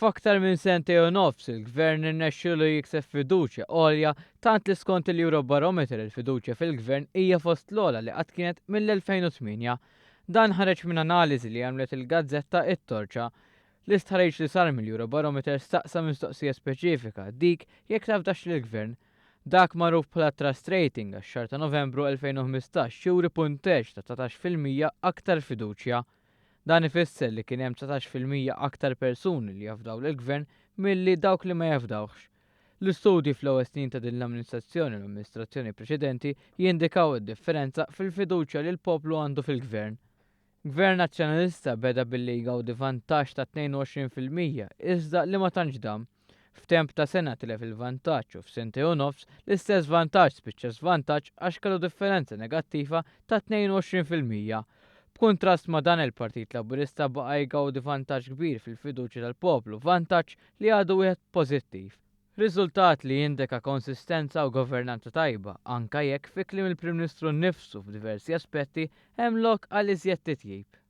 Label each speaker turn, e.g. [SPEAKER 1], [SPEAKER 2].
[SPEAKER 1] F'aktar minn sentejn u nofs il-Gvern irnexxielu jikseb fiduċja għolja tant li skont il-Eurobarometer il-fiduċja fil-Gvern hija fost l-ogħla li qatt kienet mill-2008. Dan ħareġ minn analiżi li għamlet il-gazzetta It-Torċa. L-istħarriġ li sar mill-Eurobarometer staqsa mistoqsija speċifika, dik jekk tafdax lill-Gvern. Dak magħruf bħala Trust Rating għax-xahar ta' Novembru 2015 juri punteġġ ta' 19% aktar fiduċja. Dan ifisser li kien hemm 19% aktar persuni li jafdaw lill-Gvern milli dawk li ma jafdawhx. L-istudji fl-ewwel snin ta' din l-amministrazzjoni u l-amministrazzjoni preċedenti jindikaw id-differenza fil-fiduċja li l-poplu għandu fil-Gvern. Gvern Nazzjonalista beda billi jgawdi vantaġġ ta' 22% iżda li ma tantx dam. F'temp ta' sena tilef il-vantaġġ u f'sentejn u nofs l-istess vantaġġ spiċċa żvantaġġ għax kellu differenza negattiva ta' 22%. B'kuntrast ma' dan il-Partit Laburista baqa' jgawdi vantaġġ kbir fil-fiduċja tal-poplu, vantaġġ li għadu wieħed pożittiv. Riżultat li jindika konsistenza u governanza tajba, anke jekk fi kliem il-Prim Ministru nnifsu f'diversi aspetti hemm lok għal iżjed titjib.